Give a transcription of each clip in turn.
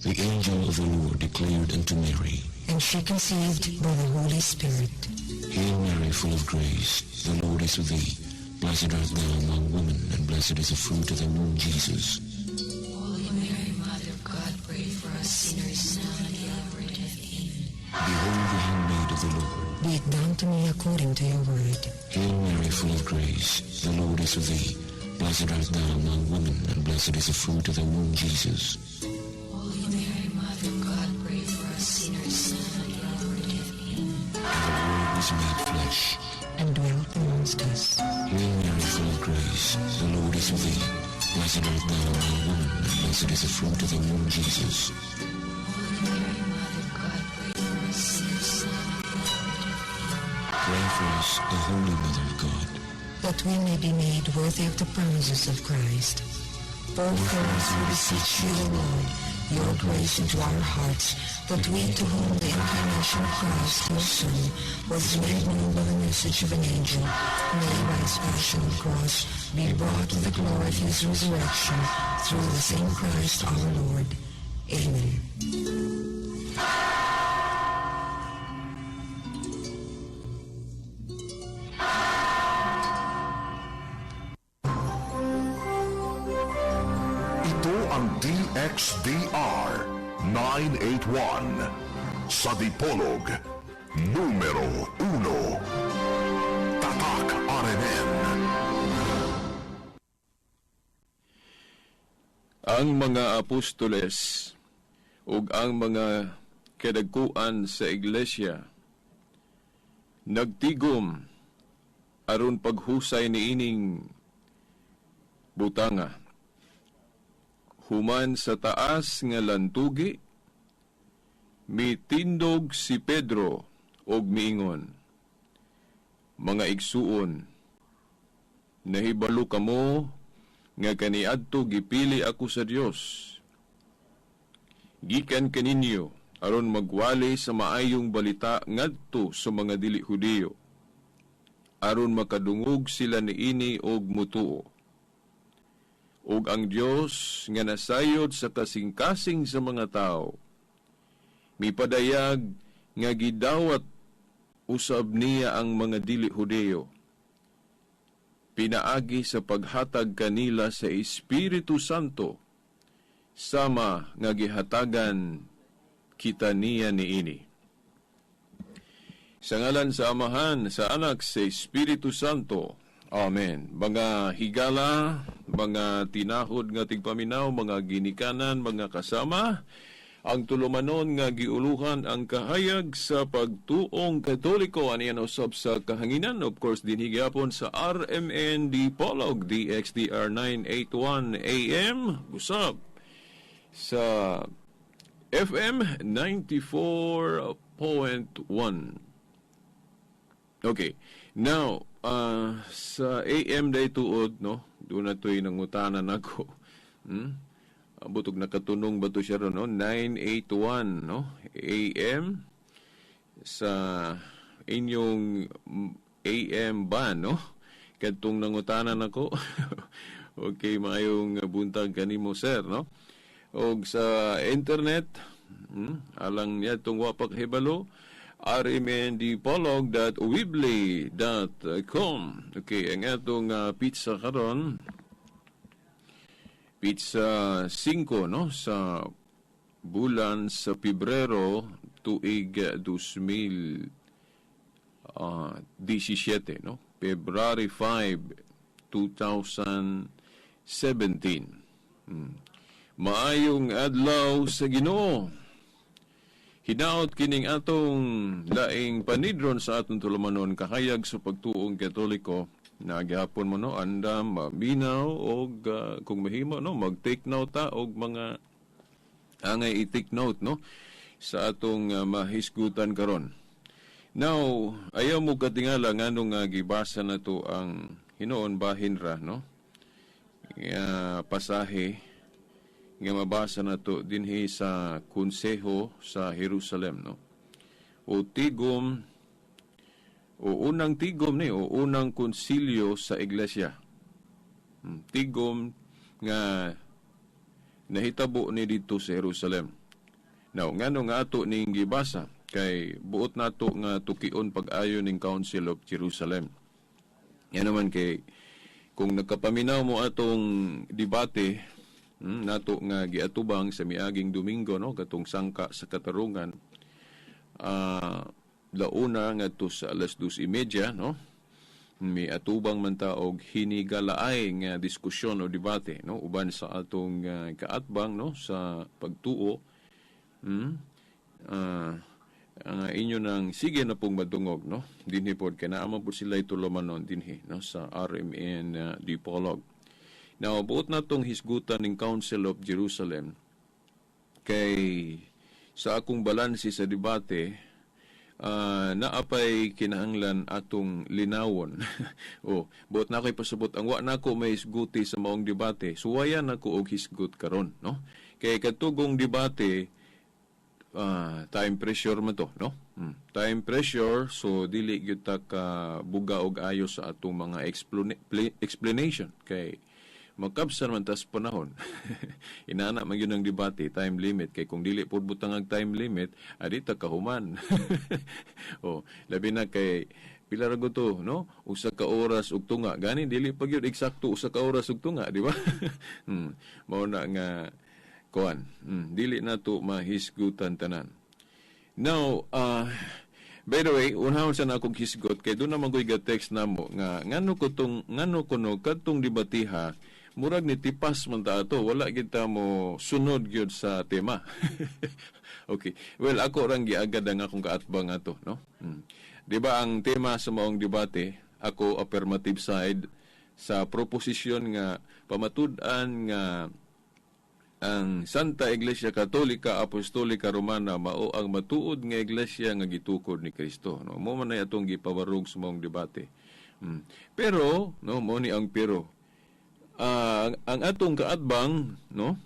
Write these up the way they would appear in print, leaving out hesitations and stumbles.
The angel of the Lord declared unto Mary, and she conceived by the Holy Spirit. Hail Mary, full of grace, the Lord is with thee. Blessed art thou among women, and blessed is the fruit of thy womb, Jesus. Holy Mary, Mother of God, pray for us sinners, now and at the hour of death. Amen. Behold the handmaid of the Lord. Be it done to me according to your word. Hail Mary, full of grace, the Lord is with thee. Blessed art thou among women, and blessed is the fruit of thy womb, Jesus. Holy Mary, Mother of God, pray for us sinners, now and at the hour of death. Amen. And the Word was made flesh and dwelt amongst us. Hail Mary, full of grace, the Lord is with thee. Blessed art thou among women, and blessed is the fruit of thy womb, Jesus. Holy Mary, Mother of God, pray for us sinners, now and at the hour of death. Amen. Pray for us, O Holy Mother of God, that we may be made worthy of the promises of Christ. Pour forth, we beseech you, O Lord, your grace into our hearts, that we to whom the incarnation of Christ, your Son, was made known by the message of an angel, may by his passion and cross be brought to the glory of his resurrection, through the same Christ our Lord. Amen. Ito ang DXDR 981 sa Dipolog, numero 1. Tatak RMN. Ang mga apostoles ug ang mga kadagkuan sa iglesia nagtigom aron paghusay niining butanga. Human sa taas nga lantugi, mitindog si Pedro og miingon, "Mga igsuon, nahibalo kamo nga kaniadto gipili ako sa Dios gikan kaninyo aron magwali sa maayong balita ngadto sa mga dili Hudiyo, aron makadungog sila niini og mutuo. Ug ang Dios nga nasayod sa kasing-kasing sa mga tawo, mipadayag nga gidawat usab niya ang mga dili Hudiyo pinaagi sa paghatag kanila sa Espiritu Santo, sama nga gihatagan kita niya niini. Sa ngalan sa Amahan, sa Anak, sa Espiritu Santo. Amen." Mga higala, mga tinahod nga tigpaminaw, mga ginikanan, mga kasama, ang tulumanon nga giuluhan ang kahayag sa pagtuong Katoliko aniyan usab sa kahanginan, of course dinhi gyapon sa RMN Dipolog DXDR 981 AM, usab sa FM 94.1. Okay. Now, sa AM day tuod, no? Doon na to'y nangutanan ako. Butog nakatunong ba to siya ron, no? 981, no? AM sa inyong AM ba, no? Kadtong nangutanan ako. Okay, maayong buntag kanimo, sir, no? Og sa internet, alang niya itong wapak hibalo, rmndipolog.weebly.com. Okay, ang atong pizza karon, pizza 5, no, sa bulan sa Pebrero tuig 2017, no, February 5, 2017. Maayong adlaw sa Ginoo. Hinaot kining atong laing panidron sa atong tulumanon kahayag sa pagtuong Katoliko na gihapon mo, no, andam maminaw og kung mahimo, no, mag-take note ta og mga angay i-take note, no, sa atong mahisgutan karon. Now, ayaw mo katingala nganong gibasa na to ang hinuon bahin ra, no? Nga pasahe nga mabasa na to dinhi sa konseho sa Jerusalem, no? O tigom o unang tigom ni o unang konsilyo sa iglesia. Tigom nga nahitabo ni dito sa Jerusalem. Now, ngano nga ato ning gibasa? Kay buot nato nga tukion pag-ayo ning Council of Jerusalem. Yan naman kay kung nagkapaminaw mo atong debate nato nga giatubang sa miaging Domingo, no, katong sangka sa katarungan, launa ngadto sa alas 2:30, no, may atubang man ta og hinigalaay nga diskusyon o debate, no, uban sa atong kaatbang, no, sa pagtuo, ang inyo nang sige na pong madungog, no, dinhi pod kay naa man pod sila tulumanon dinhi, no, sa RMN Dipolog. Now, buot na tong hisgutan ng Council of Jerusalem kay sa akong balanse sa debate, naapay kinahanglan atong linawon. O, buot na ako'y pasabot ang wa nako may hisguti sa maong debate. Suwayan nako og hisgot karon, no? Kay katugong debate, time pressure man to, no? Time pressure, so dili gyud ta ka buga og ayo sa atong mga explanation kay magkabsan man tas panahon. Inana man gyud ang debate, time limit, kay kung dili pud butang ang time limit, adi ta kahuman. Oh, labi na kay pila ra gud to, no? 1 ka oras ug tunga. Gani dili pa gyud eksakto 1 ka oras ug tunga, di ba? Mao na nga kuan. Dili na to mahisgutan tanan. Now, by the way, unahon sa na akong hisgot kay doon naman ko'y text namo nga ngano ko tong ngano kuno kadtong debatiha murag ni tipas man ta ato, wala kita mo sunod gyud sa tema. Okay. Well, ako rang giagad ang akong kaatbang ato, no? Di ba ang tema sa maong debate, ako affirmative side sa proposisyon nga pamatud-an nga ang Santa Iglesia Katolika Apostolika Romana mao ang matuod nga iglesia nga gitukod ni Kristo, no? Mo man ay atong gipabarog sa maong debate. Pero, no, mo ni ang pero. Ang atong kaatbang, no?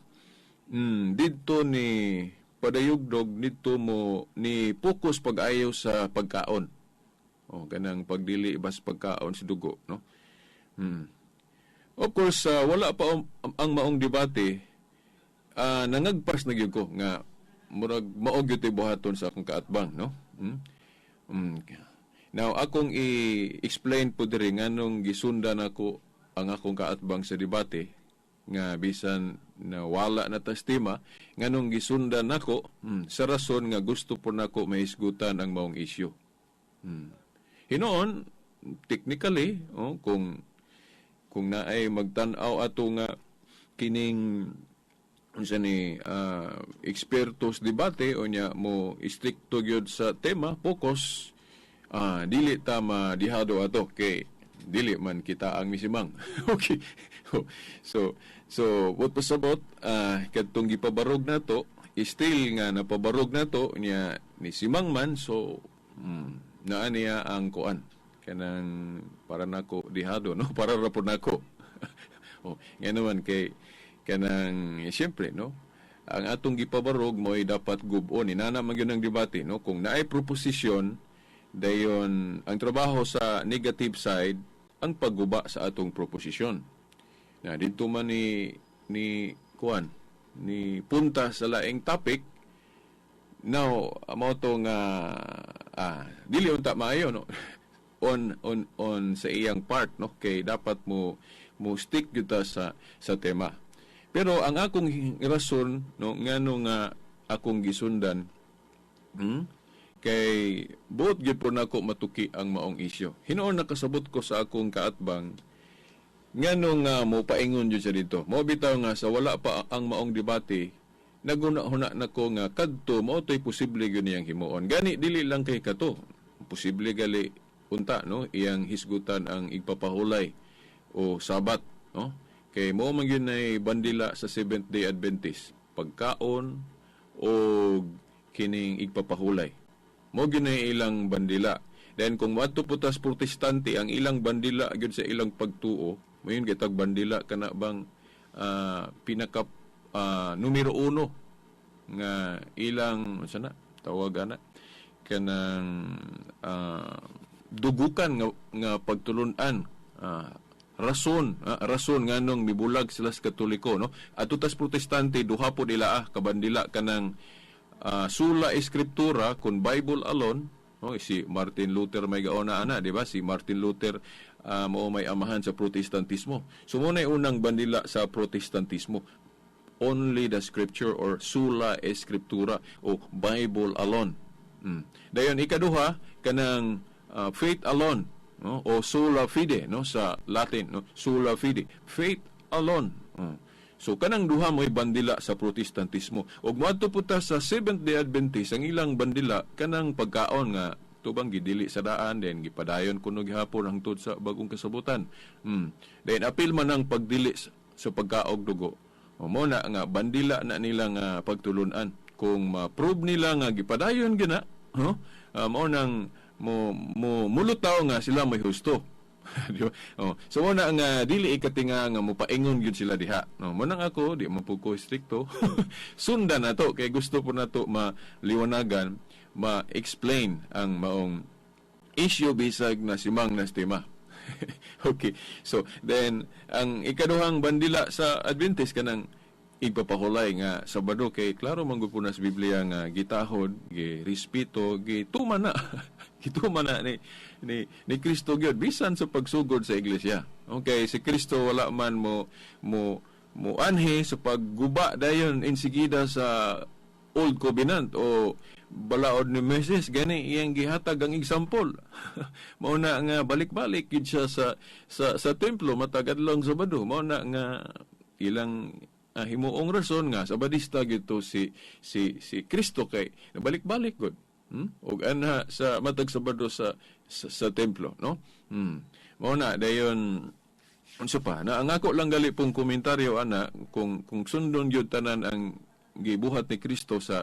Didto ni padayugdog nidto mo ni focus pag-ayo sa pagkaon. O kanang pagdili bas pagkaon sa dugo, no? Of course, wala pa ang maong debate, nangagpas na gyud ko nga murag mao gyud buhaton sa akong kaatbang, no? Now, akong i-explain po diri nganong gisundan ako ang akong kaatbang sa debate nga bisan na wala na tas tema, nganong gisundan nako, sa rason nga gusto po nako mahisgutan ang maong issue. Hinoon, technically, oh, kung naay magtan-aw ato nga kining unsa ni ekspertos debate o nya mo istrikto gyud sa tema, focus, dili ta madihado ato kay dili man kita ang misimang. Okay. So what pasabot, kadtong gipabarog nato, still nga napabarog nato nya ni simang man, so naa niya ang kuan kanang para nako dihado, no, para ra pud nako. Oh, nga naman kay kanang siyempre, no, ang atong gipabarog mo'y dapat gub-on. Inana man gyud ang debate, no? Kung naay proposisyon, dayon ang trabaho sa negative side ang pagguba sa atong proposisyon na didto man ni kuan ni punta sa laing topic. Now, mao to nga dili unta maayo, no, on sa iyang part, no, kay dapat mo mo stick gyud ta sa tema. Pero ang akong rason, no, ngano nga akong gisundan, kay buot gyud po nako matuki ang maong isyu. Hinuon nakasabot ko sa akong kaatbang ngano nga mo paingon jud siya dito. Mo bitaw nga sa wala pa ang maong debate, naguna-huna nako nga kadto mao to'y posible gyud niyang himuon. Gani dili lang kay kato. Posible gali unta, no, iyang hisgutan ang igpapahulay o Sabat, no? Kay mo man gyud nay bandila sa Seventh Day Adventist, pagkaon o kining igpapahulay. Mo gyud nay ilang bandila. Then kung moadto po tas Protestante, ang ilang bandila gyud sa ilang pagtuo, moingon kitag bandila kana bang pinaka numero uno nga ilang unsa na tawag ana kanang dugukan nga pagtulun-an, rason nganong mibulag sila sa Katoliko, no? Ato tas Protestante, duha pod ila kabandila kanang Sola Scriptura, kun Bible alone, no? Si Martin Luther may gaona ana, di ba? Si Martin Luther mao may amahan sa Protestantismo. So mo na unang bandila sa Protestantismo. Only the scripture or sola scriptura o Bible alone. Dayon ikaduha, kanang faith alone, no? O sola fide, no, sa Latin, no? Sola fide, faith alone. So kanang duha mo'y bandila sa Protestantismo. Ug moadto po ta sa Seventh Day Adventist, ang ilang bandila kanang pagkaon nga tubang gidili sa daan, then gipadayon kuno gihapon hangtod sa Bagong Kasabutan. Then apil man ang pagdili sa pagkaog dugo. O mo na nga bandila na nila nga pagtulunan. Kung ma-prove nila nga gipadayon gina, no? Mao nang mo mo mulutaw nga sila may husto. Di ba? Oh. So mo na nga dili ikatinga nga mopaingon gyud sila diha. No, mo nang ako di man pud ko strikto. Sundan nato kay gusto po nato maliwanagan, ma-explain ang maong issue bisag na simang na tema. Okay. So then ang ikaduhang bandila sa Adventist, kanang igpapahulay nga Sabado, kay klaro man gud po na sa Biblia nga gitahod, gi respeto, gituman na. Gituman na ni Kristo gyud bisan sa pagsugod sa iglesia. Okay, si Kristo wala man mo mo mo anhi sa pagguba dayon insigida sa Old Covenant o balaod ni Moises. Gani iyang gihatag ang example. Mao na nga balik-balik gid siya sa templo matag adlawng Sabado. Mao na nga ilang himuong rason nga Sabadista gito si Kristo kay nabalik-balik gud. Og anha sa matag Sabado sa templo, no? Mao na dayon, unsa pa na ang ako lang gali pong komentaryo ana, kung sundon gyud tanan ang gibuhat ni Kristo sa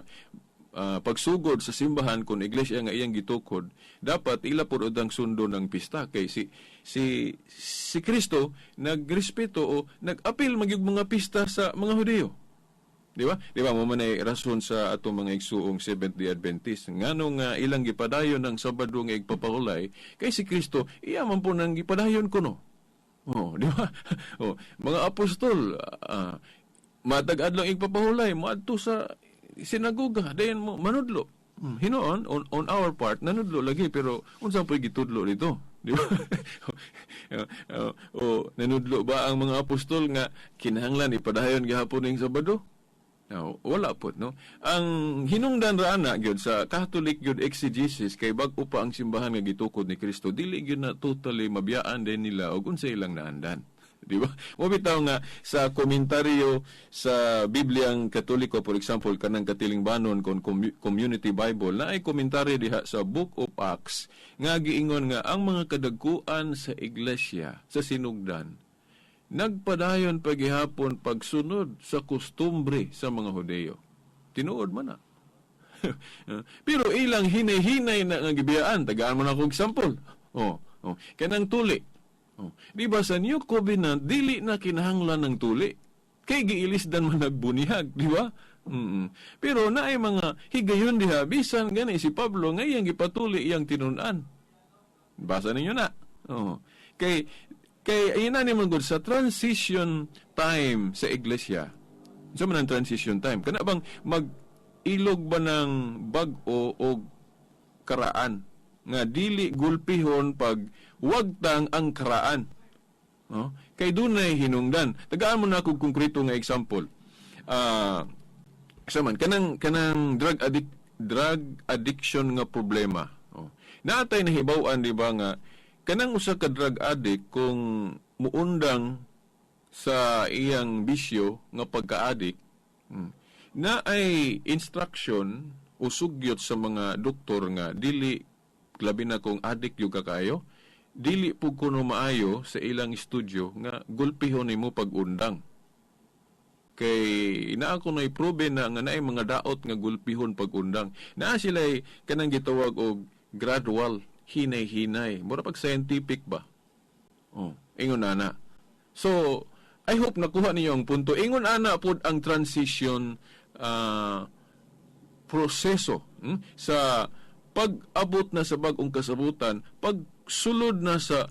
pagsugod sa simbahan, kung iglesia nga iyang gitukod, dapat ila pud ang sundon ng pista, kay si Kristo nagrespeto o nag-apil magyug mga pista sa mga Hudiyo. Di ba? Di ba mo man ay rason sa atong mga igsuong Seventh Day Adventist ngano nga ilang gipadayon ang Sabado nga igpapahulay, kay si Kristo iya man po nang gipadayon kuno. Oh, di ba? Oh, mga apostol matag adlaw igpapahulay moadto sa sinagoga, dayon mo manudlo. Hinuon on our part nanudlo lagi, pero unsa po'y gitudlo dito? Di ba? O nanudlo ba ang mga apostol nga kinahanglan ipadayon gihapon ning Sabado? No, wala po, no? Ang hinungdan ra ana gyud sa Catholic gyud exegesis, kay bag-o pa ang simbahan nga gitukod ni Kristo, dili gyud na totally mabiyaan din nila og unsa ilang naandan. Di ba? Mo bitaw nga sa komentaryo sa Bibliang Katoliko, for example, kanang Katilingbanon kon Community Bible, na ay komentaryo diha sa Book of Acts nga giingon nga ang mga kadagkuan sa iglesia sa sinugdan nagpadayon pagihapon pagsunod sa kustumbre sa mga Hudeyo. Tinuod man na. Pero ilang hinay-hinay na nga gibiyaan, tagaan mo na akong example. Oh. Kanang tuli. Oh. Di ba sa New Covenant, dili na kinahanglan ng tuli. Kay giilisdan man nagbunihag, di ba? Pero naay mga higayon diha, bisan gani si Pablo nga iyang gipatuli iyang tinun-an. Basa ninyo na. Oh. Kay ayun na ni man gud sa transition time sa iglesia. Unsa man ang transition time? Kana bang mag-ilog ba ng bag-o o karaan nga dili gulpihon pag wagtang ang karaan? No? Kay dunay hinungdan. Tagaan mo na akong konkreto nga example. Sa man kanang drug addiction nga problema. Oh. Naatay nahibaw-an, di ba, nga kanang usa ka drug addict, kung muundang sa iyang bisyo nga pagka-addict, na ay instruction o sugyot sa mga doktor nga dili, labi na kung addict yung kakayo, dili pug kuno maayo sa ilang studio nga gulpihon nimo pag-undang, kay naa ko na iprobe na nga naay mga daot nga gulpihon pag-undang. Naa sila kanang gitawag og gradual, hinay-hinay, mura pag scientific ba. Oh, ingon ana. So I hope nakuha niyo ang punto. Ingon ana pod ang transition proseso sa pag-abot na sa Bagong Kasabutan, pagsulod na sa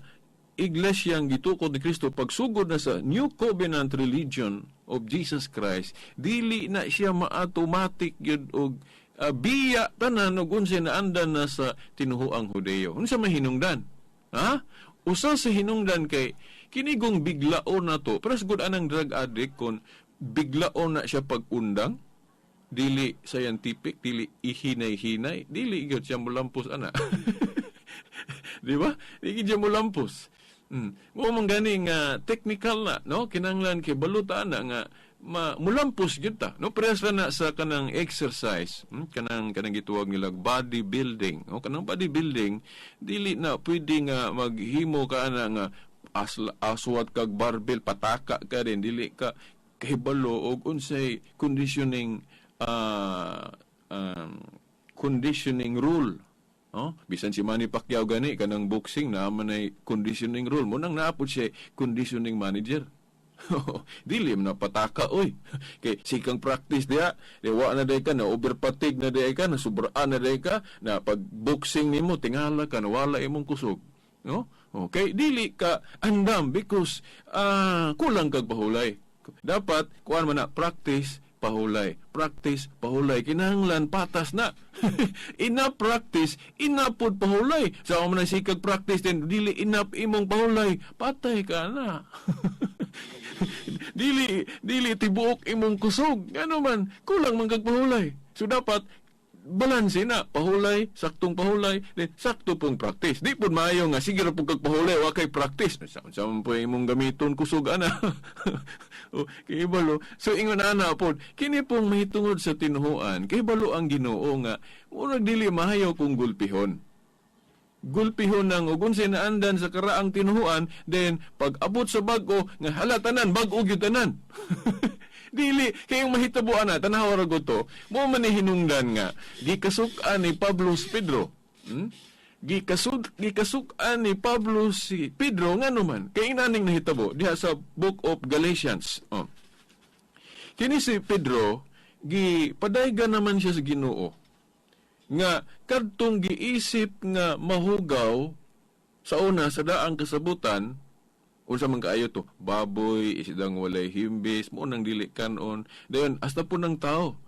iglesyang gitukod ni Kristo, pagsugod na sa New Covenant religion of Jesus Christ, dili na siya ma-automatic gyud og biya tanan og unsay naandan na sa tinuhuang Hudeyo. Unsa may hinungdan? Ha? Usa sa hinungdan kay kinigong biglaon na to. Pero gud anang drug addict, kon biglaon na siya pag-undang, dili scientific, dili ihinay-hinay, dili gyud siya mulampos ana. Di ba? Di gyud siya mulampos. Mo man gani nga technical na, no? Kinanglan kay baluta na nga ma, mulampos gyud ta, no? Parehas na sa kanang exercise, Kanang gituwag nila bodybuilding, no? Kanang bodybuilding, dili na pwede nga maghimo ka ana nga aswat kag barbell, pataka ka rin, dili ka kahibalo og unsay conditioning conditioning rule. Oh, bisan si Manny Pacquiao gani, kanang boxing na man ay conditioning rule mo nang naapod siya conditioning manager. Dili man na pataka oy. Kay sikang practice diha, di wa na day ka na overfatigue na day ka, na sobraan na day ka, na pag boxing nimo tingala ka na wala imong kusog. No? Okay, dili ka andam because kulang kag pahulay. Dapat kuan man na practice, pahulay, practice, pahulay, kinahanglan patas na. Enough practice, enough pud pahulay. Sa man sikag practice din dili enough imong pahulay, patay ka na. Dili tibuok imong kusog. Ano man, kulang man kag pahulay. So dapat balanse na, pahulay, saktong pahulay, then sakto pong practice. Di pud maayo nga sige ra pud kag pahulay, wa kay practice. Sa unsa man po imong gamiton kusog ana? O, kay ibalo. So ingon ana pod, kini pong mahitungod sa tinuhuan, kay balo ang Ginoo nga murag dili maayo kung gulpihon. Gulpihon nang ug unsay naandan sa karaang tinuhuan, then pag abot sa bag-o nga hala tanan, bag-o gyud tanan. Dili kay yung mahitabo ana, tanawa ra gud to, mo man ni hinungdan nga gikasuk-an ni Pablo si Pedro. Gikasuk-an ni Pablo si Pedro, ngano man kay inaning nahitabo diha sa Book of Galatians. Oh. Kini si Pedro, gipadaygan naman siya sa Ginoo nga kadtong giisip nga mahugaw sa una sa daang kasabutan, unsa man kaayo to, baboy, isidang walay himbis, mo nang dili kanon. Dayon hasta po ng tao,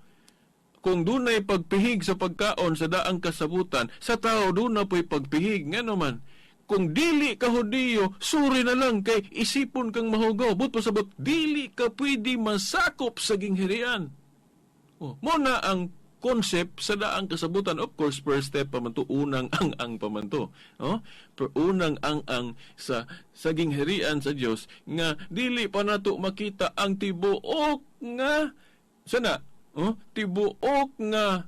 kung dunay pagpihig sa pagkaon sa daang kasabutan, sa tao duna po'y pagpihig. Ngano man kung dili ka Hudiyo, suri na lang kay isipon kang mahugaw. But pasabot, dili ka pwede masakop sa gingharian. Oh, mo na ang concept sa daang kasabutan. Of course, first step pa man to, unang ang-ang pa man to. Oh? Pero unang ang-ang sa gingharian sa Dios nga dili pa nato makita ang tibuok nga sana, oh, tibuok nga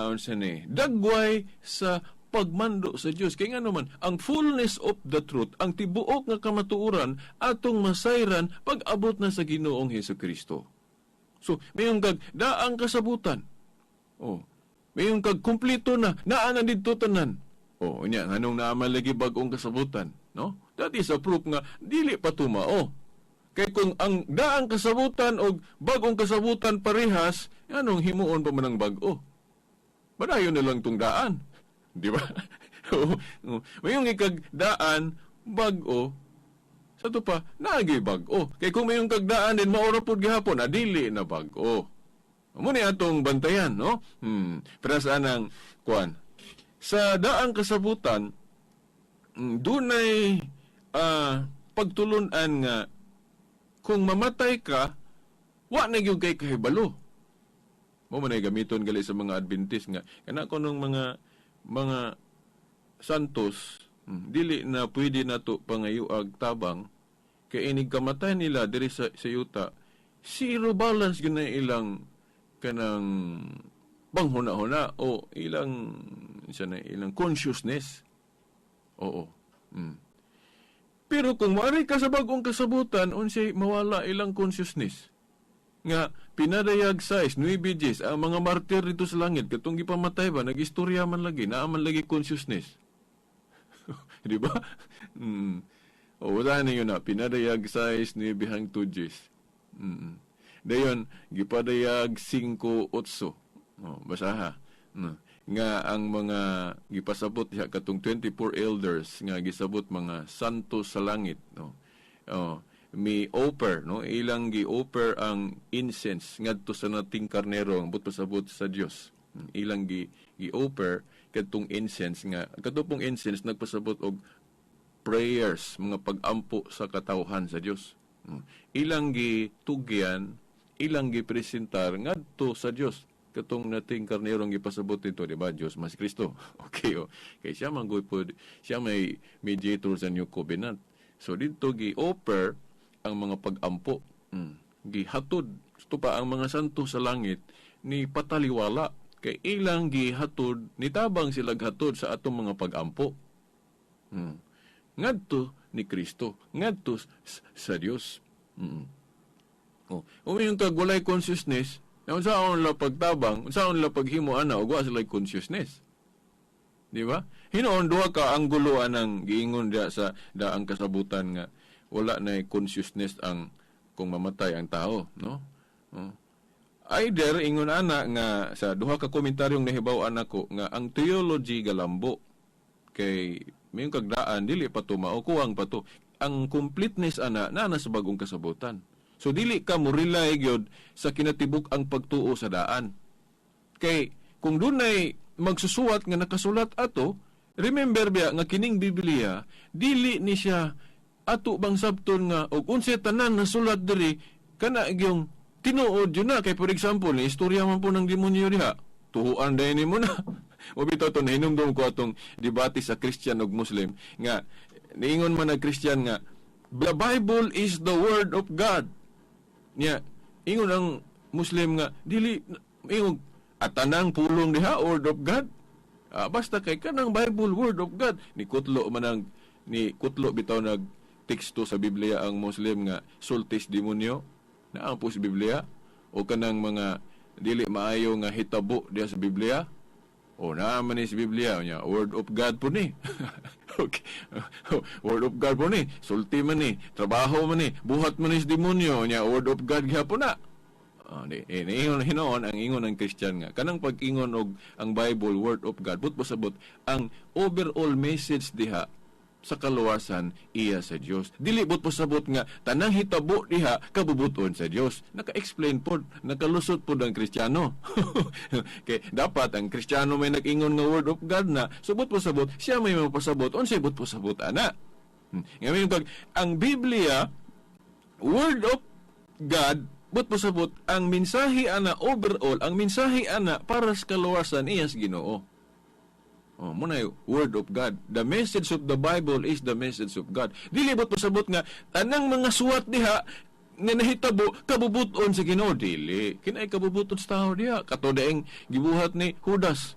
unsa ni, dagway sa pagmando sa Dios. Kay ngano man, ang fullness of the truth, ang tibuok nga kamatuoran atong masayran pag abot na sa Ginoong Hesukristo. So, mayong kag daang kasabutan. Oh, mayong kag kumpleto na, naa na didto tanan. Oh, unya nganong naa man lagi bag-ong kasabutan, no? That is a proof nga dili pa tumao. Kay kung ang daang kasabutan og bag-ong kasabutan parehas, anong himuon pa man ang bag-o? Padayon na lang tong daan. Di ba? Oo. Mayong ikag daan bag-o, sa to pa, naagi bag-o. Kay kung mayong kagdaan din, maura pod gihapon, adili na bag-o. Mo ni atong bantayan, no? Pero sa anang kuan, sa daang kasabutan, dunay pagtulunan nga kung mamatay ka, wa na gyud kay kahibalo. Mo man ay gamiton gali sa mga Adventist nga kana kunong mga santos, dili na pwede nato pangayuag tabang kay inig kamatay nila diri sa yuta, zero balance gyud na ilang kanang panghuna-huna o ilang sa na ilang consciousness. Oo. Pero kung maari ka sa bag-ong kasabutan, unsay mawala ilang consciousness? Nga pinadayag size 9 Gs ang mga martir dito sa langit katong gipamatay ba, nagistorya man lagi, naa man lagi consciousness. Di ba? O wala na yun na pinadayag size 9 hangtod 10. Dayon gipadayag 5:8. O basaha. Nga ang mga gipasabot diha katong 24 elders nga gisabot mga santo sa langit, no. O mi offer, no, ilang gi-offer ang incense ngadto sa nating karnero, ang but pasabot sa Dios. Ilang gi gi-offer kadtong incense nga kadto pong incense nagpasabot og prayers, mga pag-ampo sa katawhan sa Dios. Ilang gitugyan, ilang gipresentar ngadto sa Dios katong nating karnero ang gipasabot nito, di ba? Dios mas Kristo. Okay, oh. Kay siya man gud siya may mediator sa New Covenant. So didto gi-offer ang mga pag-ampo. Gihatod ito pa ang mga santo sa langit ni pataliwala kay ilang gihatod, nitabang sila hatod sa atong mga pag-ampo. Ngadto ni Kristo, ngadto sa Dios. Oh, umiyon kag walay consciousness, unsaon la pagtabang, unsaon la paghimo ana ug wa sila consciousness. Di ba? Hinuon duha ka anggulo anang giingon diya sa daang kasabutan nga wala na consciousness ang kung mamatay ang tao, no? Oh. Either ingon ana nga sa duha ka komentaryong nahibaw-an nako nga ang theology galambo kay mayong kagdaan dili pa to mao, kuwang pa to ang completeness ana naa na sa bagong kasabutan. So dili ka mo rely gyud sa kinatibuk ang pagtuo sa daan. Kay kung dunay magsusuwat nga nakasulat ato, remember biya nga kining Biblia dili ni siya ato bang sabton nga og unsay tanan nasulat diri kana gyung tinuod yun na. Kay for example, ni istorya man po ng demonyo diha, tuhuan dayon nimo na. O bitaw to nahinumdum ko atong debate sa Christian ug Muslim nga niingon man ang Christian nga the Bible is the word of God. Nya ingon ang Muslim nga dili, ingon at tanang pulong diha word of God. Basta kay kanang Bible word of God. Ni kutlo man ang ni kutlo bitaw nag teksto sa Biblia ang Muslim nga sultis demonyo naa po sa Biblia, o kanang mga dili maayo nga hitabo diha sa Biblia, o naa man ni sa Biblia nya word of God po ni. Okay. Word of God po ni, sulti man ni, trabaho man ni, buhat man ni sa demonyo nya word of God gihapon na. Di, eh, niingon hinuon ang ingon ng Christian nga kanang pag-ingon og ang Bible word of God, but pasabot ang overall message diha sa kaluwasan iya sa Dios. Dili but pasabot nga tanang hitabo diha kabubuton sa Dios. Naka-explain pod, nakalusot pod ang Kristiyano. Kay dapat ang Kristiyano may nag-ingon nga word of God na, so but pasabot siya may mapasabot unsay but pasabot ana. Nga kag ang Biblia word of God, but pasabot ang mensahe ana overall, ang mensahe ana para sa kaluwasan iya sa Ginoo. Oh, muna yung word of God. The message of the Bible is the message of God. Dili bot pasabot nga tanang mga suwat diha nga nahitabo kabubuton sa Ginoo, dili. Kinay kabubuton sa tao diha kato daeng gibuhat ni Judas.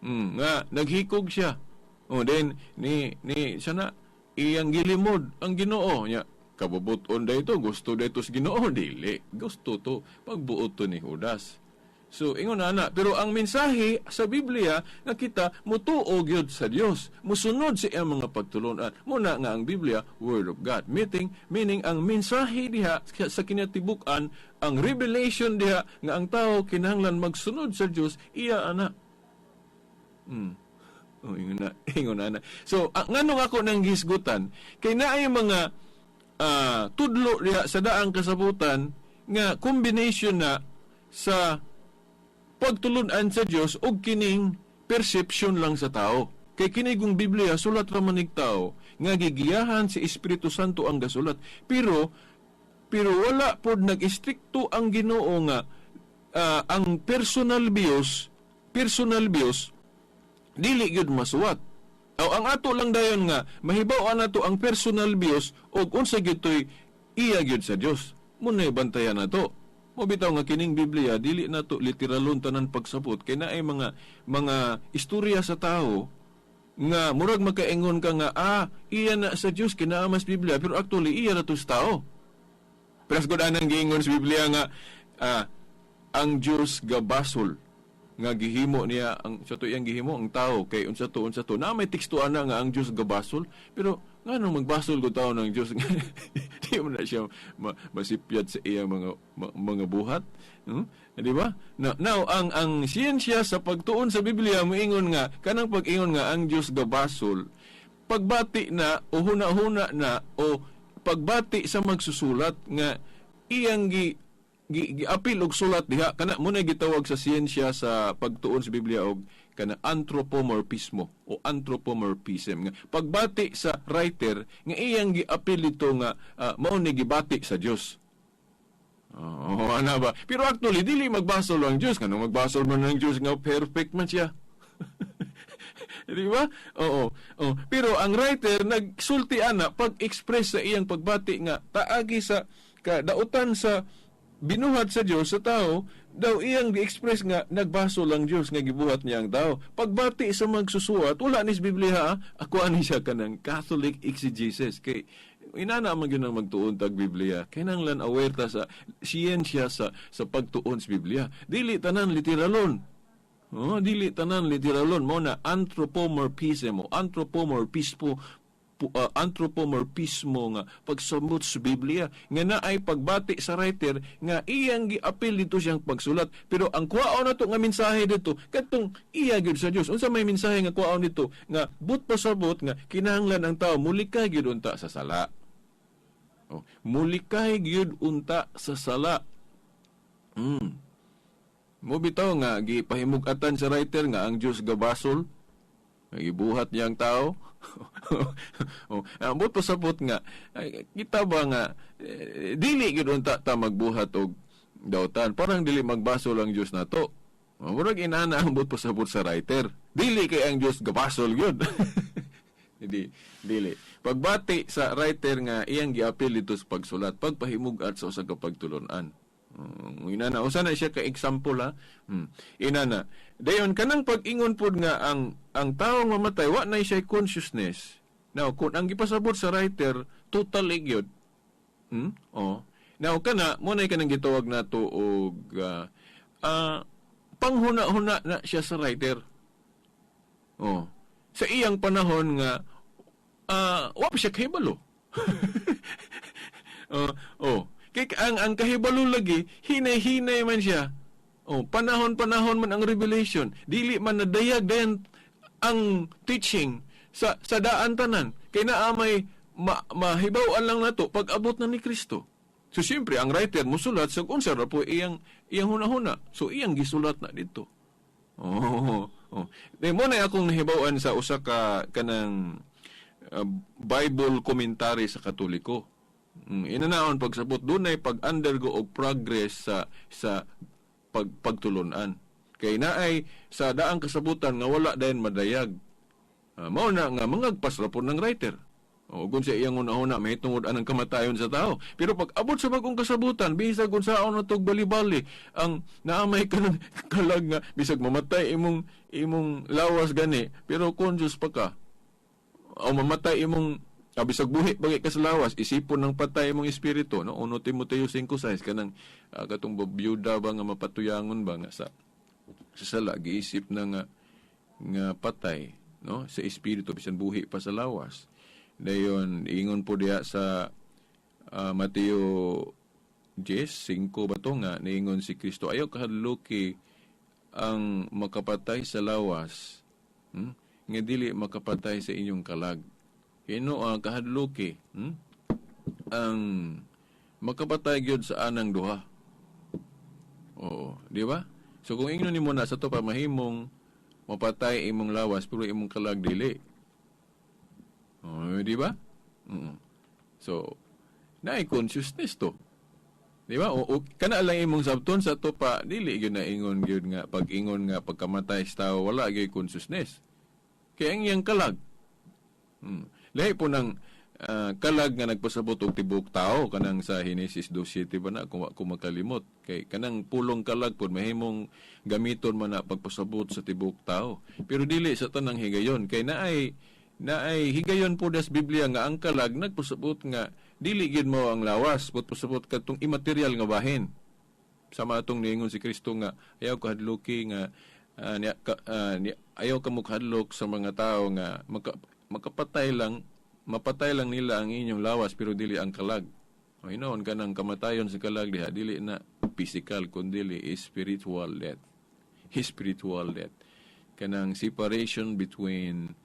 Nga naghikog siya. Oh, then ni ni sana iyang gilimod ang Ginoo nya. Kabubuton dayto, gusto dayto sa Ginoo, dili. Gusto to pagbuot to ni Judas. So ingon na na, pero ang mensahe sa Biblia nga kita mutuo gyud sa Dios, musunod sa iyang mga pagtulunan. Muna nga ang Biblia word of God. Meaning ang mensahe diha sa kinatibuk-an, ang revelation diha nga ang tao kinahanglan magsunod sa Dios, iya ana. Oh, ingon na, ingon na, na. So, nganong ako nang gisgutan kay naay mga tudlo diha sa daang kasabutan nga combination na sa pagtulunan sa Dios og kining perception lang sa tao. Kay kini kung Biblia sulat ra man ig tao nga gigiyahan si Espiritu Santo ang gasulat. Pero pero wala pod nag-istrikto ang Ginoo nga ang personal views dili gyud masuwat. O ang ato lang dayon nga mahibaw-an nato ang personal views og unsa gyud toy iya gyud sa Dios. Muna'y bantayan nato. Mo bitaw nga kining Biblia dili nato literalon tanan pagsabot kay naay mga istorya sa tao nga murag makaingon ka nga iya na sa Dios kinaamas Biblia, pero actually iya na to sa tao. Pero gud anang giingon sa Biblia nga ang Dios gabasol nga gihimo niya ang sa to iyang gihimo ang tao kay unsa to na may teksto ana nga ang Dios gabasol, pero nganong magbasol ko tao ng Dios? Di man na siya masipyat sa iyang mga buhat. Di ba? Now, ang siyensya sa pagtuon sa Biblia moingon nga kanang pag-ingon nga ang Dios gabasol, pagbati na o huna-huna na o pagbati sa magsusulat nga iyang giapil og sulat diha. Kana mo na gitawag sa siyensya sa pagtuon sa Biblia og kana anthropomorphismo o anthropomorphism, nga pagbati sa writer nga iyang giapil dito nga mao ni gibati sa Dios. Oh, ana ba? Pero actually dili magbasol ang Dios, nganong magbasol man ang Dios nga perfect man siya? Di ba? Oo. Oh. Pero ang writer nagsulti ana pag-express sa iyang pagbati nga paagi sa kadautan sa binuhat sa Dios sa tao, daw iyang gi-express nga nagbasol ang Dios nga gibuhat niya ang tao. Pagbati sa magsusuwat, wala ni sa Biblia ha? Ako ani siya kanang Catholic exegesis, kay inana man gyud ang magtuon tag Biblia. Kinahanglan aware ta sa siyensya sa pagtuon sa Biblia. Dili tanan literalon. Oh, dili tanan literalon. Mo na anthropomorphism o anthropomorphismo nga pagsabot sa Biblia nga naay pagbati sa writer nga iyang giapil dito siyang pagsulat. Pero ang kuwaon nato nga mensahe dito, kadtong iya gyud sa Dios. Unsa may mensahe nga kuwaon dito? Nga but pasabot nga kinahanglan ang tao mulikay gyud unta sa sala. Oh, mulikay gyud unta sa sala. Mo bitaw nga gipahimug-atan sa writer nga ang Dios gabasol, nga gibuhat niya ang tao. Oh, ambot pasabot nga ay, kita ba nga dili gyud unta ta magbuhat og dautan, parang dili magbasol ang Dios nato. Oh, murag inana ang buot pasabot sa writer. Dili kay ang Dios gabasol gyud. Hindi, dili. Pagbati sa writer nga iyang giapil dito sa pagsulat, pagpahimug-at sa usa ka pagtulon-an. Inana, usa na siya ka example ha. Inana. Dayon kanang pag-ingon pod nga ang tawo mamatay wa na siya consciousness. Now, kung ang gipasabot sa writer totally gyud. Oh. Now kana mo na kanang gitawag nato og panghuna-huna na siya sa writer. Oh. Sa iyang panahon nga wa pa siya kahibalo. Oh. Kay ang kahibalo lagi hinay-hinay man siya. Oh, panahon-panahon man ang revelation. Dili man nadayag dayon ang teaching sa daan tanan. Kay naa may mahibaw-an lang nato pag abot na ni Kristo. So siyempre ang writer musulat sa unsa ra po iyang hunahuna. So iyang gisulat na dito. Oh. Di mo na akong nahibaw-an sa usa ka kanang Bible commentary sa Katoliko. Inanaon pagsabot dunay pag-undergo og progress sa pagtulunan. Kay naay sa daang kasabutan nga wala dayon madayag. Mao na nga mangagpas ra po ng writer. O kung sa iyang una-una mahitungod anang kamatayon sa tao. Pero pag abot sa bagong kasabutan, bisag kung saon na tog bali-bali, ang naamay ka ng kalag nga bisag mamatay imong lawas gani, pero conscious pa ka. O mamatay imong bisag buhi bagay ka sa lawas, isipon ng patay imong espiritu, no? 1 Timoteo 5:6, kanang katong byuda ba nga mapatuyangon ba nga sa sala giisip na nga patay, no? Sa espiritu bisan buhi pa sa lawas. Dayon ingon po diha sa Mateo 10:5 ba to nga niingon si Kristo, ayaw kahadluki ang makapatay sa lawas, nga dili makapatay sa inyong kalag. Hino ang kahadluki, ang makapatay gyud sa anang duha. Oo, di ba? So kung ingnon nimo na sa to pa mahimong mapatay imong lawas pero imong kalag dili. Oh, di ba? So, naay consciousness to. Di ba? O kana lang imong sabton sa to pa dili gyud na ingon gyud nga pag-ingon nga pagkamatay sa tao wala gyud consciousness. Kay ang iyang kalag. Lahi po ng kalag nga nagpasabot og tibuok tao kanang sa Henesis 2:7 ba na kung wa ko makalimot. Kay kanang pulong kalag pod mahimong gamiton man na pagpasabot sa tibuok tao. Pero dili sa tanang higayon kay naay higayon po das Biblia nga ang kalag nagpasabot nga dili gyud mo ang lawas, but pasabot kadtong immaterial nga bahin. Sama atong niingon si Kristo nga ayaw kahadluki nga ayaw ka mukahadlok sa mga tao nga makapatay lang, mapatay lang nila ang inyong lawas pero dili ang kalag. O hinoon kanang kamatayon sa kalag diha dili na physical kundi spiritual death. Spiritual death. Kanang separation between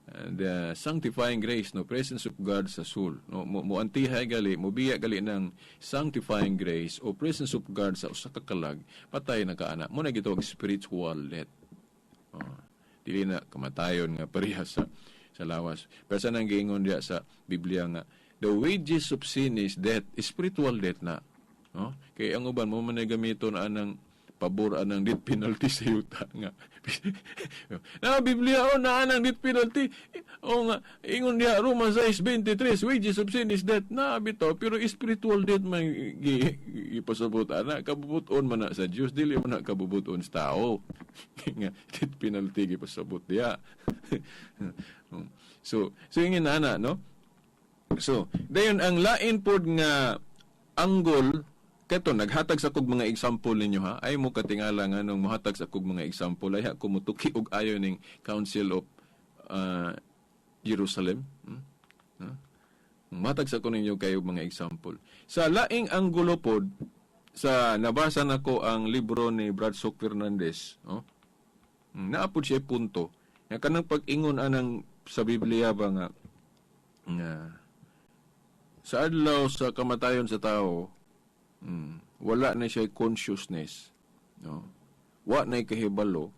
The sanctifying grace, no, presence of God sa soul, no, mo antihay gali, mo biya gali ng sanctifying grace o presence of God sa usa ka kalag, patay na ka ana. Mo na gitawag spiritual death. Oh, dili na kamatayon nga pareha sa lawas. Pero sa nang giingon diya sa Biblia nga the wages of sin is death, spiritual death na, no? Kay ang uban mo man ay gamiton anang pabor anang death penalty sa yuta nga. Na Biblia, oh, na anang death penalty. O nga ingon diha Roma 6:23, wages of sin is death, na bitaw, pero spiritual death man gipasabot ana. Kabubuton man na sa Dios, dili man na kabubuton sa tao nga death penalty gipasabot diha. So ingin ana, no? So dayon ang lain pod nga angle kato, naghatag sa kog mga example ninyo ha, ay mo katingala nga nung mohatag sa kog mga example ay ako mutuki og ayo ning Council of Jerusalem. Huh? Matag sa ko ninyo kayo mga example. Sa laing anggulo pod, sa nabasa nako ang libro ni Brad Sok Fernandez, oh, naa pod siya punto. Nga kanang pag-ingon anang sa Biblia ba nga sa adlaw sa kamatayon sa tao, wala na siya consciousness, no? Wa na kahibalo.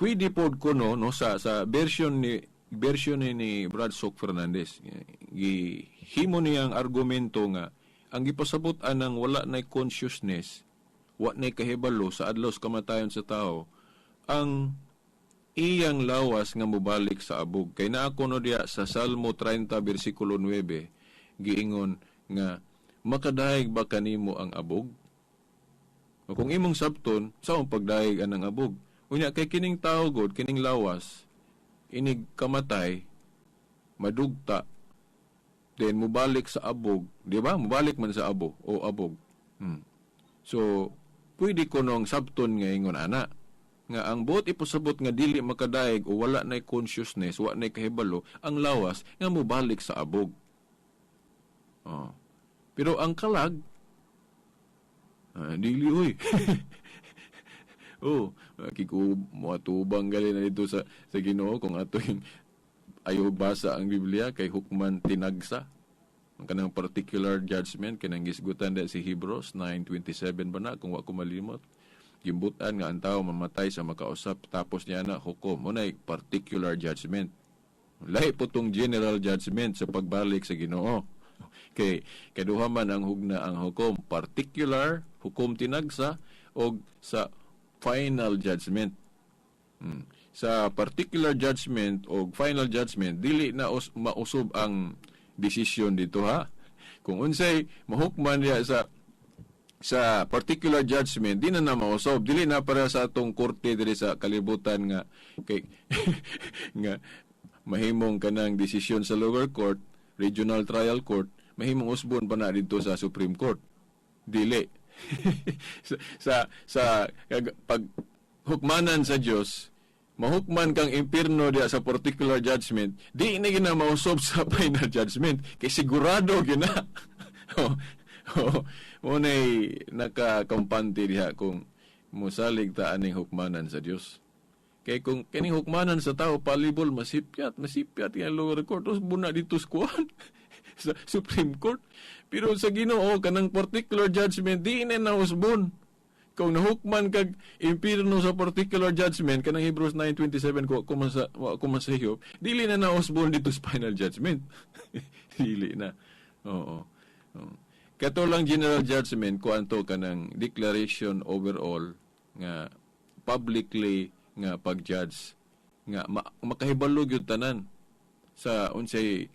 Pwede pod kuno, no, sa version ni Brad Sok Fernandez, gihimo niyang argumento nga ang gipasabot anang wala na consciousness, wa na kahibalo sa adlaw sa kamatayon sa tao, ang iyang lawas nga mobalik sa abog. Kay naa kuno diya sa Salmo 30 bersikulo 9, giingon nga makadayeg ba kanimo ang abog? O kung imong sabton, sa pagdayeg anang abog? Unya kay kining tao god, kining lawas, inig kamatay, madugta, then mubalik sa abog, di ba? Mubalik man sa abo o abog. So, pwede ko nung sabton nga ingon ana, nga ang buot ipasabot nga dili makadayeg o wala na consciousness, wa na kahibalo, ang lawas nga mubalik sa abog. Oh. Pero ang kalag, dili oy. Oh, kiku moatubang gali na dito sa Ginoo kung ato yung ayaw basa ang Biblia kay hukman tinagsa. Ang kanang particular judgment kanang gisgutan da si Hebrews 9:27 ba na, kung wa ko malimot. Gimbutan nga ang tao mamatay sa makausap, tapos niya na hukom. Mo na particular judgment. Lahi po tong general judgment sa pagbalik sa Ginoo. Kay kaduha man ang hugna ang hukom, particular hukom tinagsa og sa final judgment. Sa particular judgment o final judgment, dili na mausob ang desisyon dito ha. Kung unsay mahukman niya sa particular judgment, di na na mausob, dili na para sa atong korte diri sa kalibutan nga kay nga mahimong kanang desisyon sa lower court, regional trial court, mahimong usbon pa na didto sa Supreme Court. Dili. Sa pag hukmanan sa Dios, mahukman kang impierno diya sa particular judgment, di na gina mausob sa final judgment kay sigurado gina. Oh, mo nay nakakampante diha kung musalig ta aning hukmanan sa Dios. Kay kung kining hukmanan sa tao, palibol masipyat, masipyat yung lower court, tapos buna dito sa kuan sa Supreme Court. Pero sa Ginoo, kanang particular judgment, di na nausbon. Kung nahukman kag impierno sa particular judgment, kanang Hebrews 9:27 ko kumasa wa kumasahiyop, dili na nausbon dito sa final judgment. Dili na. Oo. Oo. Kato lang general judgment ko anto kanang declaration overall nga publicly nga pag-judge nga makahibalo gyud tanan sa unsay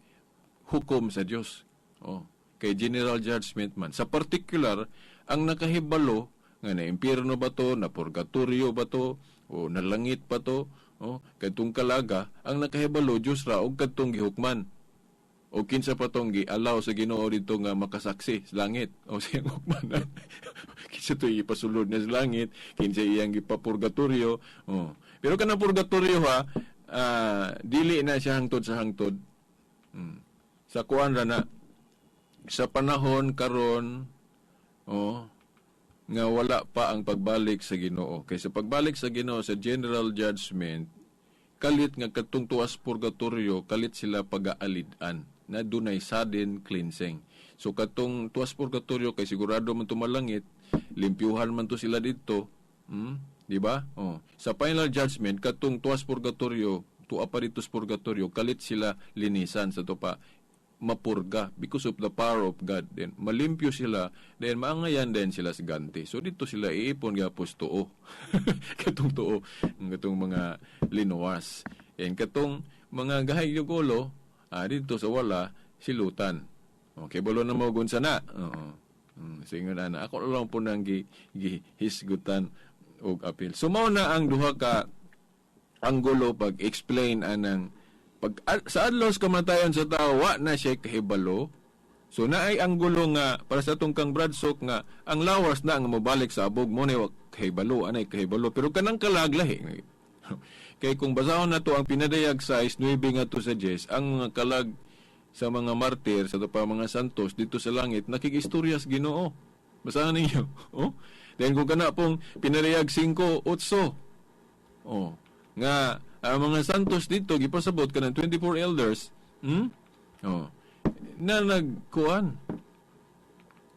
hukom sa Dios. Oh, kay general judgment man. Sa particular, ang nakahibalo nga na impierno ba to, na purgatorio ba to, o nalangit pa to, oh, kadtong kalaga, ang nakahibalo Dios ra og kadtong gihukman. O kinsa pa tong gi-allow sa Ginoo dito nga makasaksi sa langit o siyang hukmanan. Kinsa to ipasulod niya sa langit, kinsa iyang gipapurgatorio. Oh. Pero kanang purgatorio ha, dili na siya hangtod sa hangtod. Sa kuan ra na sa panahon karon, oh, nga wala pa ang pagbalik sa Ginoo. Kay sa pagbalik sa Ginoo sa general judgment, Kalit nga katong tuas purgatorio, kalit sila pagaalid-an na dunay sudden cleansing. So katong tuas purgatorio kay sigurado man tumalangit, limpyuhan man to sila didto, Di ba? Oh. Sa final judgment, katong tuas purgatorio, tua pa dito sa purgatorio, kalit sila linisan sa to pa mapurga because of the power of God. Then malimpyo sila, then maangayan din sila sa ganti. So dito sila iipon gyapos tuo. Katong tuo, katong mga linuwas. And katong mga gahay yung ulo, dito sa wala silutan. Okay, balo na mo gunsa na. Oo. Singon ana, ako lang po nang gi, gihisgutan og apil. So mao na ang duha ka anggulo pag-explain anang pag sa adlaw sa kamatayon sa tao, wa na siya kahibalo. So naay anggulo nga para sa atong kang Bradsok nga ang lawas na ang mobalik sa abog mo ni wa kahibalo, anay kahibalo, pero kanang kalag lahi. Kay kung basahon nato ang pinadayag sa 9 ngadto sa 10, ang mga kalag sa mga martir sa pa mga santos dito sa langit nakikistorya sa Ginoo. Basahan ninyo. Oh. Then kung kana pong pinadayag 5:8. Oh, nga ang mga santos dito gipasabot kanang 24 elders, Oh. Na nagkuan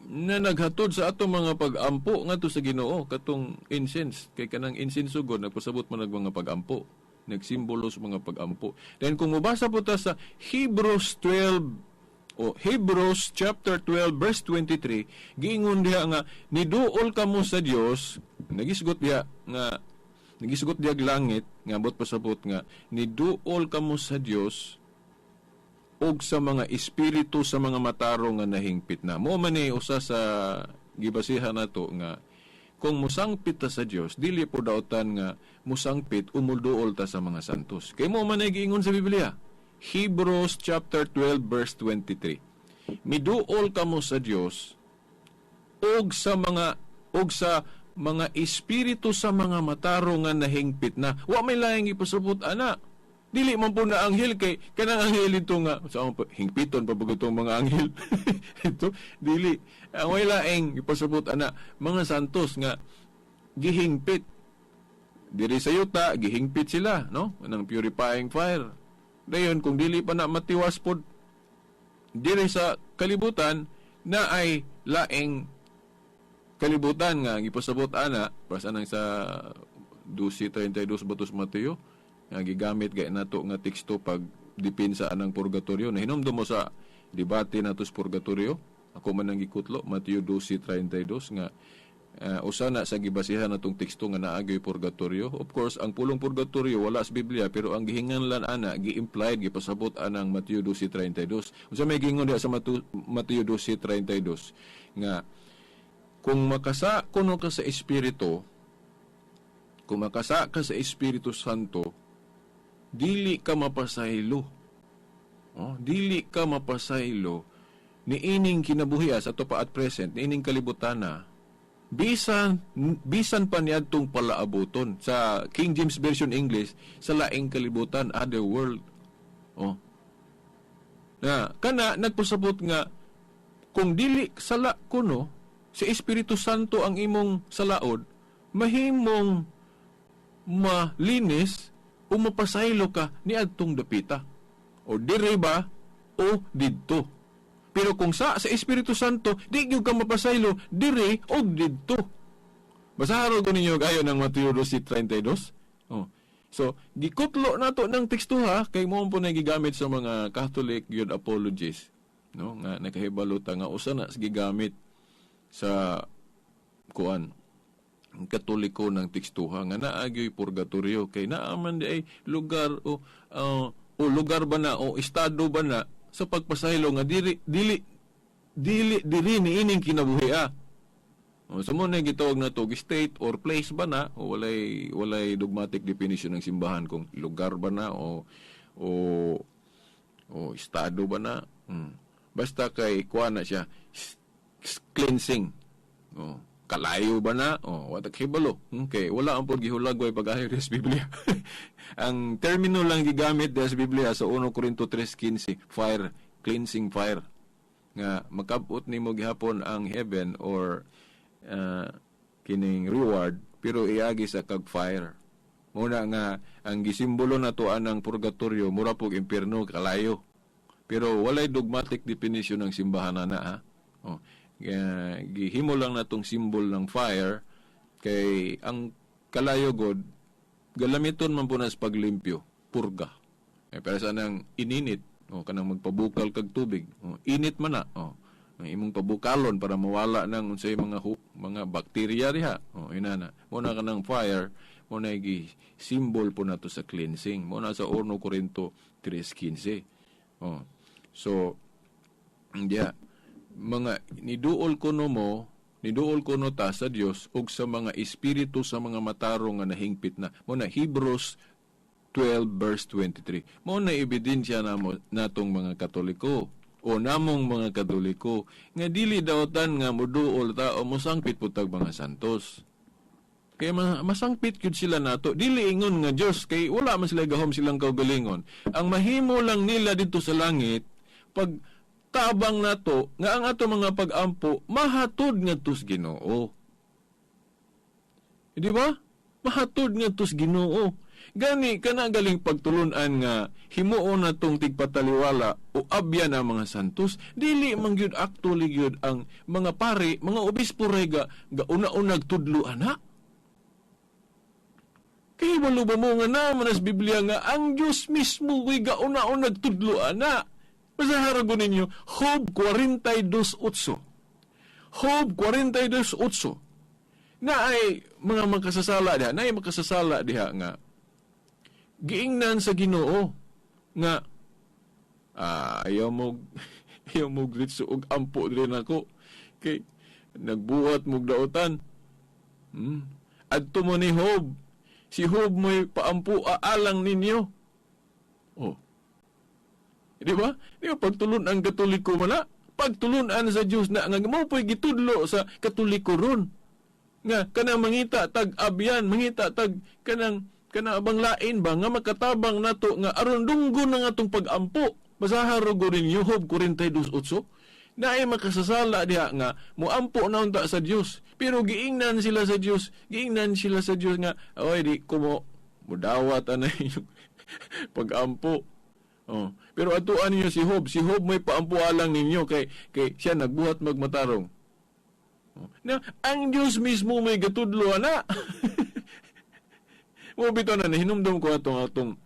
na naghatod sa atong mga pag-ampo ngadto sa Ginoo, katong incense, kay kanang incense gud nagpasabot man og mga pag-ampo, nagsimbolo sa mga pag-ampo. Then kung mobasa po ta sa Hebrews 12 o Hebrews chapter 12 verse 23, giingon diha nga niduol kamo sa Dios, nagisgot diha nga nagisgot diha langit nga abot pasabot nga niduol kamo sa Dios og sa mga espiritu sa mga matarong nga nahingpit na. Mo man ni usa sa gibasihan nato nga kung musangpit ta sa Dios, dili po dautan nga musangpit umulduol ta sa mga santos. Kay mo man ay giingon sa Biblia. Hebrews chapter 12 verse 23. Miduol kamo sa Dios og sa mga espiritu sa mga matarong nga nahingpit na. Wa may laing ipasabot ana. Dili man po na anghel kay kanang anghel ito nga sa pa, hingpiton pa ba itong mga anghel ito dili ang way laing ipasabot ana, mga santos nga gihingpit diri sa yuta, gihingpit sila, no, ng purifying fire. Dayon kung dili pa na matiwas pod diri sa kalibutan, na ay laing kalibutan nga gipasabot ana para sa nang sa 12:32 batos Mateo nga gigamit gay nato nga teksto pag dipinsa anang purgatorio. Nahinomdom mo sa debate nato sa purgatorio, ako man ang gikutlo Mateo 12:32 nga usa na sa gibasihan natong teksto nga naagyoy purgatorio. Of course, ang pulong purgatorio wala sa Biblia, pero ang gihinganlan ana, gi-implied, gipasabot anang Mateo 12:32. Unsa may giingon diha sa Mateo 12:32 nga kung makasa kuno ka sa Espiritu, kung makasa ka sa Espiritu Santo, dili ka mapasaylo. Oh, dili ka mapasaylo niining kinabuhi sa ato pa at present, niining kalibutana, bisan bisan pa niadtong palaabuton. Sa King James Version English, sa laing kalibutan, other world. Oh. Na kana nagpasabot nga kung dili sala kuno sa Espiritu Santo ang imong salaod, mahimong malinis o mapasaylo ka niadtong dapita. O dire ba o didto. Pero kung sa Espiritu Santo, di gyud ka mapasaylo dire o didto. Basahan ko ninyo ayo ng Mateo 12:32. Oh. So, gikutlo nato ng teksto ha, kay mo po na gigamit sa mga Catholic gyud apologists, no, nga nakahibalo ta nga usa na sa gigamit sa kuan Katoliko ng tekstuha nga naagyoy purgatorio kay naa man di ay lugar o o lugar ba na o estado ba na sa pagpasaylo nga dili dili dili diri niining kinabuhi ah. O, so mo na gitawag na to state or place ba na o walay dogmatic definition ng simbahan kung lugar ba na o o o estado ba na. Basta kay kuan na siya cleansing. O, kalayo ba na? O, wala kibalo. Okay, wala ang pod gihulagway pag-ayo sa Biblia. Ang termino lang gigamit sa Biblia sa 1 Corinto 3:15, fire, cleansing fire. Nga makabot nimo gihapon ang heaven or kining reward, pero iagi sa kag fire. Muna nga ang gisimbolo nato anang purgatorio mura pug impierno, kalayo. Pero walay dogmatic definition ng simbahan na ha. Oh. Gihimo lang natong symbol ng fire kay ang kalayo god galamiton man po na sa paglimpyo, purga. Eh, pero sa nang ininit, oh, kanang magpabukal kag tubig, oh, init man na, oh. Ang imong pabukalon para mawala nang unsay mga bakterya diha. Oh, inana. Mo na kanang fire, mo na gi symbol po nato sa cleansing. Mo na sa 1 Corinto 3:15. Oh. So, yeah, mga niduol kuno mo, niduol kuno ta sa Dios ug sa mga espiritu sa mga matarong nga nahingpit na. Mo na Hebrews 12 verse 23. Mo na ebidensya namo natong mga Katoliko o namong mga Katoliko nga dili daotan nga moduol ta o mosangpit pud tag mga santos. Kay masangpit gyud sila nato. Dili ingon nga Dios kay wala man sila gahom silang kaugalingon. Ang mahimo lang nila dito sa langit pag tabang nato nga ang ato mga pag-ampo mahatod ngadto sa Ginoo. Di ba? Mahatod ngadto sa Ginoo. Gani kana galing pagtulunan nga himuon natong tigpataliwala o abyan ang mga santos, dili man gyud actually gyud ang mga pari, mga obispo rega ga una-unag tudlo ana. Kay walo ba mo nga naman as Biblia nga ang Diyos mismo way ga una-unag tudlo ana. Basahan ko ninyo Job 42:8. Job 42:8. Na ay mga makasasala diha, na ay makasasala diha nga giingnan sa Ginoo nga ayaw mo ayaw mo gritso og ampo diri nako kay nagbuhat mo daotan. Adto mo ni Job. Si Job mo'y paampo aalang ninyo. Oh. Di ba? Di ba pagtulun ang Katoliko man na? Pagtulunan sa Dios na nga mo po'y gitudlo sa Katoliko ron. Nga kanang mangita tag abyan, mangita tag kanang kana abang lain ba nga makatabang nato nga aron dunggon ang atong pag-ampo. Basahan ro ninyo Job 42:8. Naay makasasala diha nga moampo na unta sa Dios, pero giingnan sila sa Dios, giingnan sila sa Dios nga oy di ko mo mudawat anay inyong pag-ampo. Oh. Pero atuan ninyo si Job, si Job may paampo alang ninyo kay kay siya nagbuhat magmatarong. Oh. Na ang Dios mismo may gatudlo ana. Mo bitaw na nahinumdum ko atong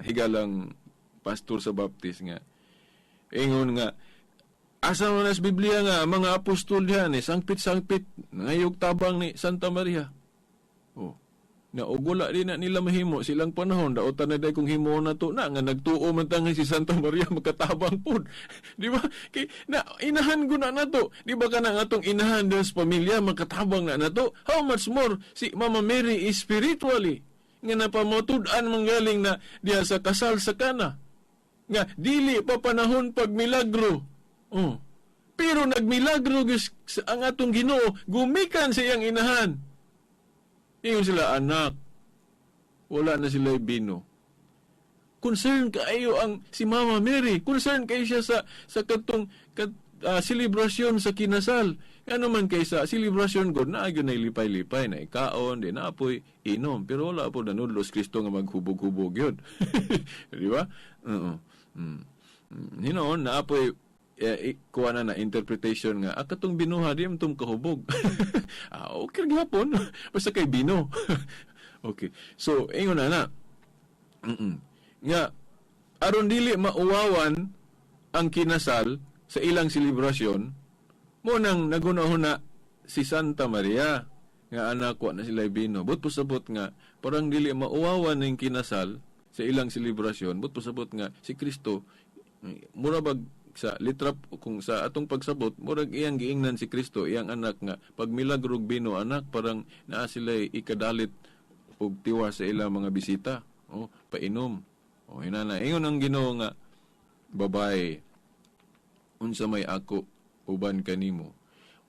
higalang pastor sa Baptist nga ingon nga asa man as Biblia nga mga apostol diha ni sangpit-sangpit ngayog tabang ni Santa Maria. Oh. Na og wala di na nila mahimo silang panahon daotan na day kung himuon na to na nga nagtuo man ta nga si Santa Maria makatabang pud. Di ba? Kay na inahan ko na nato. Di ba kana nga atong inahan sa pamilya makatabang na nato? How much more si Mama Mary is spiritually nga napamotud-an manggaling na diha sa kasal sa Kana. Nga dili pa panahon pag milagro. Oh. Pero nagmilagro gyud ang atong Ginoo gumikan sa iyang inahan. Ingon sila, anak, wala na sila bino. Concern kaayo ang si Mama Mary. Concern kayo siya sa katong selebrasyon sa kinasal. Ano man kay sa selebrasyon god na gyud na lipay-lipay na ikaon, di na apoy inom, pero wala po nanudlos Kristo nga maghubog-hubog yun. Di ba? Oo. Hinoon na apoy kuha na na interpretation nga katong binuha di man tong kahubog. Okay gihapon basta kay bino. Okay. So ingon na na. Nga aron dili mauwawan ang kinasal sa ilang selebrasyon, mo nang nagunahuna si Santa Maria nga anak wa na sila bino. But pasabot nga parang dili mauwawan ning kinasal sa ilang selebrasyon, but pasabot nga si Kristo mura bag sa litra kung sa atong pagsabot murag iyang giingnan si Kristo iyang anak nga pag milagro og bino anak parang naa sila ikadalit og tiwa sa ilang mga bisita. Oh, painom. Oh, inana ingon ang Ginoo nga babae unsa may ako uban kanimo,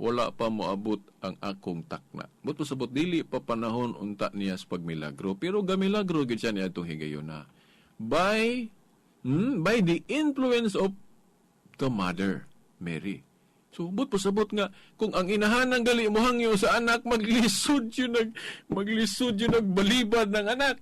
wala pa moabot ang akong takna. But pasabot dili pa panahon unta niya sa pagmilagro, pero gamilagro gyud siya niadtong higayuna by the influence of the Mother Mary. So, but pasabot nga, kung ang inahan ng gali mohangyo sa anak, maglisod yun nagbalibad ng anak.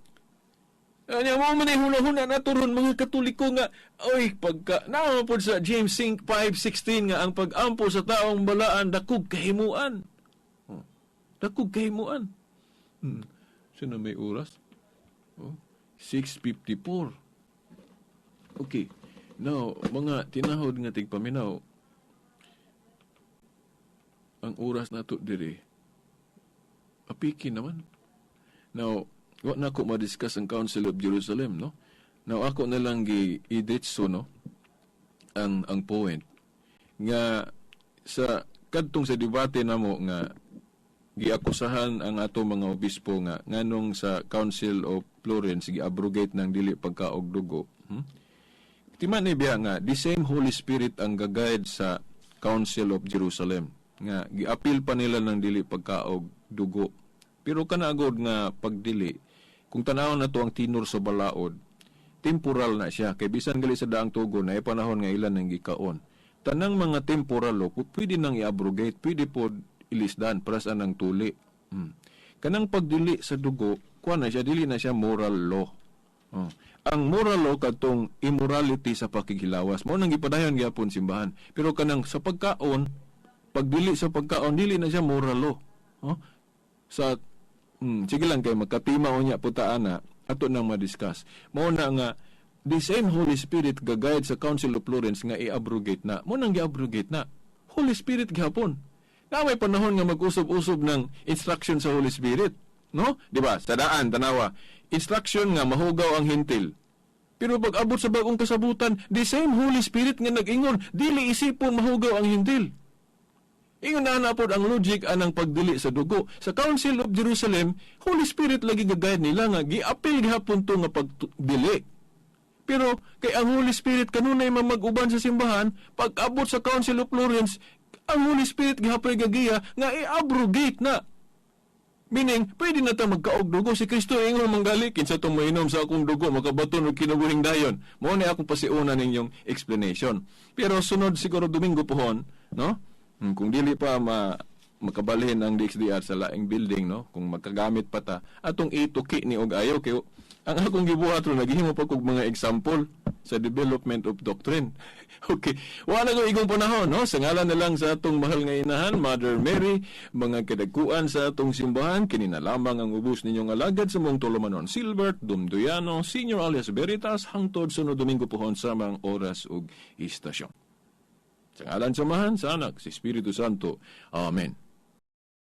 Anya mo man ay huna-huna na turon mga Katoliko nga, oy, pagka, naama pod sa James 5:16 nga ang pag-ampo sa taong balaan, dakog kahimuan. Oh, dakog kahimuan. Sino may oras? Oh, 6:54. Okay. Now, mga tinahod nga tigpaminaw, ang oras nato diri apiki naman. Now, wa na ko ma-discuss ang Council of Jerusalem, no? Now, ako na lang gi idetso, no? Ang point nga sa kadtong sa debate namo nga giakusahan ang ato mga obispo nga nganong sa Council of Florence gi-abrogate ng dili pagkaog dugo. Timan ni biya nga the same Holy Spirit ang ga-guide sa Council of Jerusalem nga giapil pa nila ng dili pagkaog dugo. Pero kanagod nga pagdili, kung tanawon na to ang tinor sa balaod, temporal na siya kay bisan gali sa daang tugon na panahon nga ilan ang gikaon. Tanang mga temporal law, pwede nang i-abrogate, pwede po ilisdan para sa nang tuli. Kanang pagdili sa dugo, kuha na siya, dili na siya moral law. Oh. Ang moral law kadtong immorality sa pakighilawas. Mao nang gipadayon gyapon simbahan. Pero kanang sa pagkaon, pagdili sa pagkaon, dili na siya moral law. Oh? Sa sige lang kay magkatima unya puta ana ato nang ma-discuss. Mao na nga the same Holy Spirit ga-guide sa Council of Florence nga i-abrogate na. Mao nang gi-abrogate na. Holy Spirit gihapon. Na may panahon nga mag-usob-usob ng instruction sa Holy Spirit. No? Di ba? Sa daan, tanawa. Instruction nga mahugaw ang hintil. Pero pag abot sa bagong kasabutan, the same Holy Spirit nga nag-ingon, dili isipon mahugaw ang hintil. Ingon na na pod ang logic anang pagdili sa dugo. Sa Council of Jerusalem, Holy Spirit lagi ga-guide nila nga giapil gihapon to nga pagdili. Pero kay ang Holy Spirit kanunay mamag-uban sa simbahan, pag abot sa Council of Florence, ang Holy Spirit gihapon gagiya nga i-abrogate na. Meaning, pwede na ta magkaog dugo. Si Kristo ingon manggali, kinsa tong mainom sa akong dugo, makabaton og kinabuhing dayon. Mao ni akong pasiuna ninyong explanation. Pero sunod siguro Domingo pohon, no? Kung dili pa makabalhin ang DXDR sa laing building, no? Kung magkagamit pa ta, atong ituki ni og ayo kay ang akong gibuhat ron naghimo pa kog mga example sa development of doctrine. Okay. Wala ko igong panahon, no? Sa ngalan na lang sa atong mahal nga inahan, Mother Mary, mga kadagkuan sa atong simbahan, kini na lamang ang ubos ninyong alagad sa mong tulumanon, Silbert Dumduyano, Senior alias Veritas, hangtod sunod Domingo pohon sa mga oras ug istasyon. Sa ngalan sa Amahan, sa Anak, sa Espiritu Santo. Amen.